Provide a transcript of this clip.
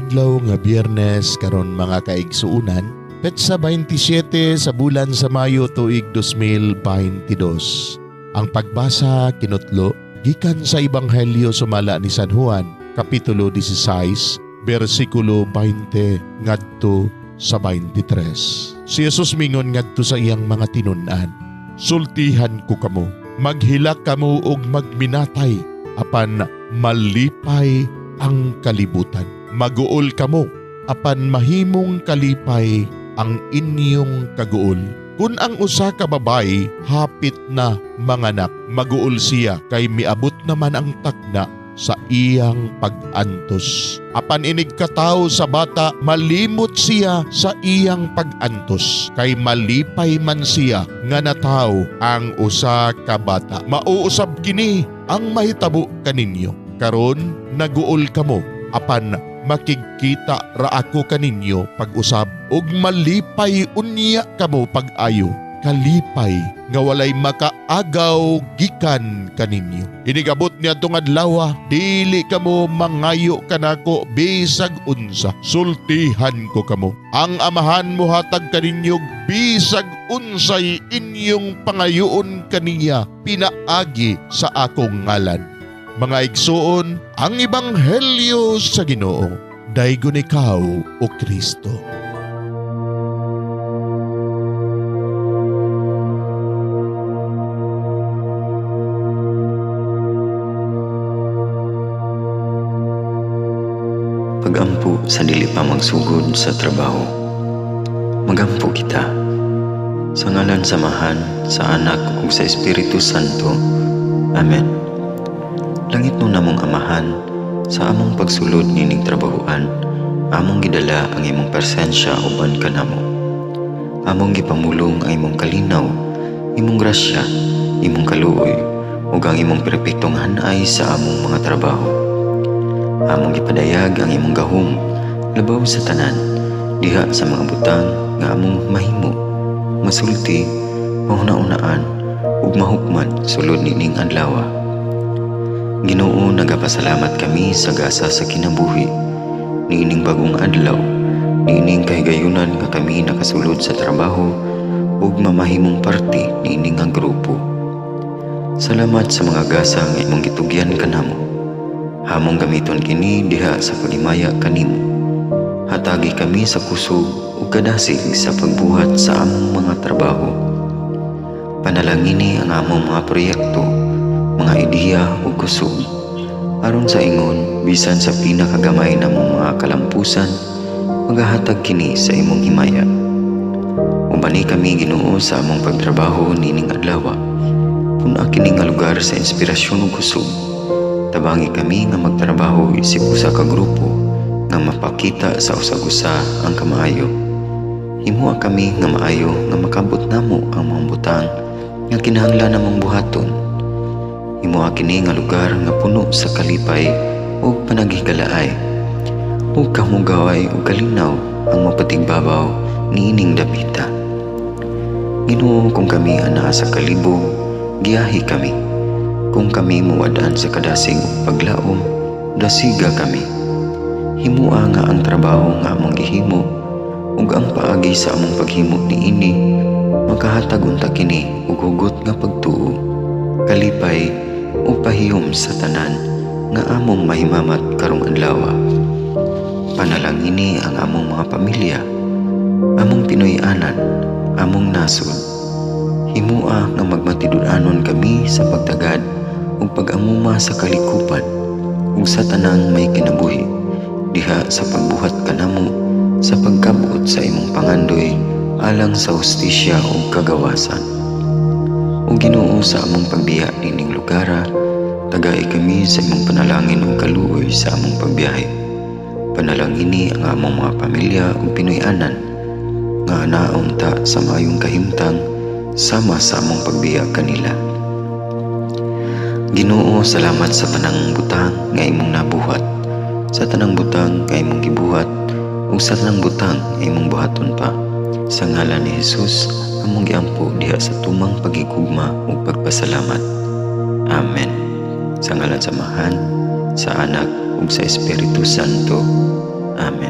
Adlaw nga Biyernes karon, mga kaigsuunan, petsa 27 sa bulan sa Mayo, tuig 2022. Ang pagbasa kinutlo gikan sa Ebanghelyo sumala ni San Juan, kapitulo 16, bersikulo 20 ngadto sa 23. Si Jesus mingon ngadto sa iyang mga tinun-an, "Sultihan ko kamo, maghilak kamo ug magminatay, apan malipay ang kalibutan. Maguol kamo, apan mahimong kalipay ang inyong kaguol. Kung ang usa ka babayi hapit na manganak, maguol siya kay miabot naman ang takna sa iyang pag-antos. Apan inig katawo sa bata, malimot siya sa iyang pag-antos, kay malipay man siya nga natawo ang usa ka bata. Mao usab kini ang mahitabo kaninyo. Karon naguol kamo, apan makigkita ra ako kaninyo pag-usab ug malipay unya kamo pag-ayo, kalipay nga walay makaagaw gikan kaninyo. Inigabot niadtong adlaw, dili kamo mangayo kanako bisag unsa. Sultihan ko kamo, ang Amahan mohatag kaninyo bisag unsay inyong pangayoon kaniya pinaagi sa akong ngalan." Mga igsuon, ang ebanghelyo sa Ginoo. Daygon ikaw, o Kristo. Pagampo sa dili pa magsugod sa trabaho. Magampo kita. Sa ngalan sa Amahan, sa Anak ug sa Espiritu Santo. Amen. Langitnon namong Amahan, sa among pagsulod nining trabahoan, among gidala ang imong presensya uban kanamo. Among gipamulong ang imong kalinaw, imong grasya, imong kaluoy, ug ang imong perpektong hanay sa among mga trabaho. Among gipadayag ang imong gahom labaw sa tanan diha sa mga butang nga among mahimo, masulti, mahuna-unaan ug mahukman sulod nining adlaw. Ginoo, nagapasalamat kami sa gasa sa kinabuhi niining bagong adlaw, niining kahigayunan nga kami nakasulod sa trabaho ug mamahimong parte niini nga grupo. Salamat sa mga gasa nga imong gitugyan kanamo. Among gamiton kini diha sa paghimaya kanimo. Hatagi kami sa kusog ug kadasig sa pagbuhat sa among mga trabaho. Panalangini ang among mga proyekto, mga ideya ug kusog. Aron sa ingon, bisan sa pinakagamay namong mga kalampusan, magahatag kini sa imong himaya. Ubani kami, Ginoo, sa among pagtrabaho nining adlaw. Pun-a kini nga lugar sa inspirasyon ug kusog. Tabangi kami nga magtrabaho isip usa ka grupo nga mapakita sa usag-usa ang kamaayo. Himoa kami nga maayo nga makabot namo ang mga butang nga kinahanglan namong buhaton. Himoa kini nga lugar nga puno sa kalipay ug panaghigalaay. Ug kahugaway ug kalinaw ang mapatigbabaw niining dapita. Ginoo, kung kami anaa sa kalibog, giyahi kami. Kung kami muwad-an sa kadasig ug paglaom, dasiga kami. Himoa nga ang trabaho nga among gihimo ug ang paagi sa among paghimo niini makahatag unta kini og hugot nga pagtuo, kalipay ug pahiyom sa tanan nga among mahimamat karong adlaw. Panalangini ang among mga pamilya, among Pinoy-anan, among nasod. Himoa nga magmatinud-anon kami sa pagtagad ug pag-amuma sa kalikupan ug sa tanang may kinabuhi diha sa pagbuhat kanamo sa pagkabot sa imong pangandoy alang sa hustisya ug kagawasan. O Ginoo, sa among pagbiya nining lugara, tagai kami sa imong panalangin ug kaluoy sa among pagbiyahe. Panalangini ang among mga pamilya ug Pinoy-anan nga anaon ta sa maayong kahimtang sama sa among pagbiya kanila. Ginoo, salamat sa tanang butang nga imong nabuhat, sa tanang butang nga imong gibuhat, ug sa tanang butang nga imong buhaton pa. Sa ngalan ni Jesus, among giampo diha sa tumang pagigugma ug pagpasalamat. Amen. Sa ngalan sa Amahan, sa Anak ug sa Espiritu Santo. Amen.